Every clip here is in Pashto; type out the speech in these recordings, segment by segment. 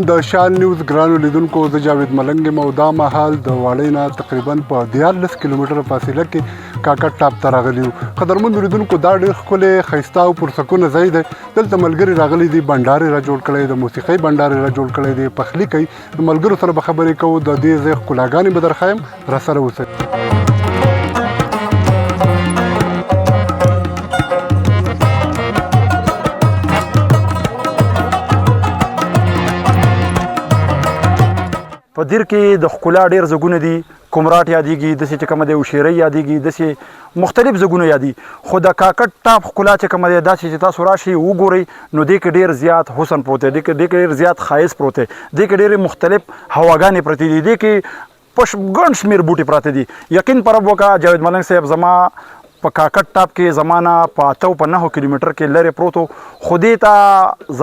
د شان نیوز ګرانو لیدونکو، زه جاوید ملنګ یم او دا مهال د واړۍ نه تقریبا په 13 کیلومتره فاصله کې کاکړ ټاپ ته راغلي یو. قدرمن لیدونکو، دا ډېر ښکلی، ښایسته او پرسکونه ځای دی. دلته ملګري راغلي دي، بنډار یې را جوړ کړی، د موسیقۍ بنډار یې را جوړ کړی دی، پخلي کوي. د ملګرو سره به خبرې کوو، د دې ځای ښکلاګانې به درښایم. راسره اوسئ. په دیر کې د ښکلا ډېر ځګونه دي. کومراټ یادېږي، داسې چې کومه دی وشیرۍ یادېږي، داسې مختلف ځګونه یادي، خو د کاکړ ټاپ ښکلا چې کومه دی، داسې چې تاسو راشئ وګورئ نو دې کې ډېر زیات حسن پروت دی، دې کې ډېر زیات ښایست پروت دی، دې کې ډېرې مختلف هواګانې پرتې دي، دې کې په ګڼ شمېر بوټي پراته دي. یقین پر رب وکړه جاوید ملنګ صاحب، زما په کاکړ ټاپ کې زمانه په 8 په 9 کیلومتر کې لرې پروت و، خو دې ته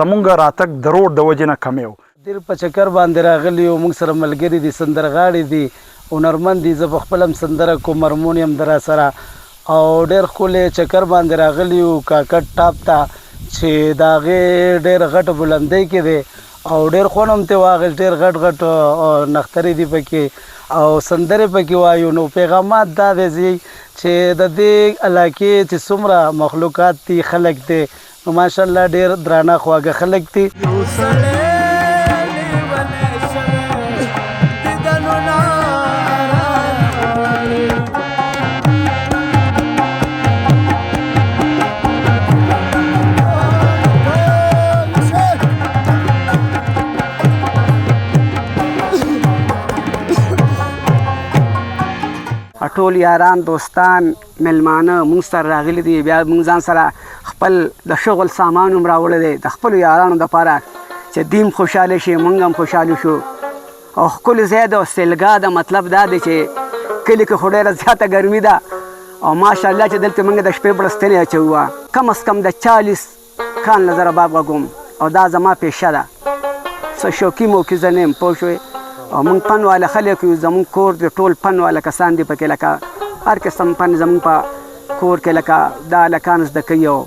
زمونږ راتګ د روډ د وجې نه کمی و. دیر په چکر باندې راغلي یو. موږ سره ملګري دي، سندرغاړي دي، هنرمند دي. زه په خپله هم سندره کوم، هرمونیم ده راسره او ډېر ښکلی چکر باندې راغلي یو کاکړ ټاپ ته چې د هغې ډېر غټه بلندۍ کې دی او ډېر خوند هم ترې واخیست. ډېر غټ غټ نښترې دي پکې او سندرې پکې وایو. نو پیغامات دا دی چې د دې علاقې چې څومره مخلوقات دي، خلک دي، نو ماشاءالله ډېر درانه خواږه خلک دي. یو سړی لیونی شوی دیدنو نه آرام غواړي. ټول یاران، دوستان، میلمانه موږ سره راغلي دي. بیا موږ ځان سره خپل د شغل سامان هم راوړی دی د خپلو یارانو دپاره چې دیم خوشحاله شي، موږ هم خوشحاله شو. او ښکلی ځای ده او سیلګاه ده. مطلب دا دی چې کلي کې خو ډېره زیاته ګرمي ده او ماشاءالله چې دلته موږ د شپې بړستنې اچوو. کم از کم د 40 کال نه زه رباب غږوم او دا زما پیشه ده. څه شوقي موقي زه نه یم، پوه شوې؟ او موږ فن والا خلک یو. زموږ کور دی ټول فن والا کسان دي پکې، لکه هر قسم فن زموږ په کور کې، لکه دا هلکان زده کوي او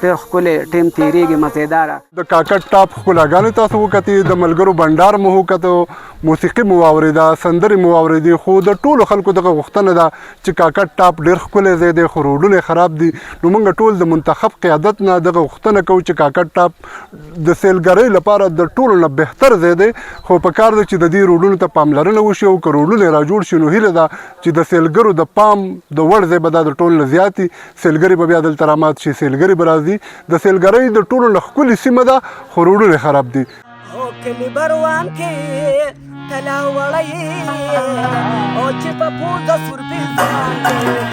ډېر ښکلی ټایم تېرېږي، مزېداره. د کاکړ ټاپ ښکلاګانې تاسو وکتې، د ملګرو بنډار مو وکتو، موسیقي مو واورېده، سندرې مو واورېدې. خو د ټولو خلکو دغه غوښتنه ده چې کاکړ ټاپ ډېر ښکلی ځای دی، خو روډونه یې خراب دي. نو موږ ټول د منتخب قیادت نه دغه غوښتنه کوو چې کاکړ ټاپ د سیلګرۍ لپاره د ټولو نه بهتر ځای دی، خو په کار ده چې د دې روډونو ته پاملرنه وشي او که روډونه یې راجوړ شي نو هیله ده چې د سیلګرو د پام د وړ ځای به دا د ټولو نه زیات وي. سیلګري به بیا دلته رامات شي، سیلګري به راځي. د سیلګرۍ د ټولو نه ښکلې سیمه ده، خو روډونه یې خراب دي. او کلی بروان کې تلا وړی او چې په پوزه سور پیزان.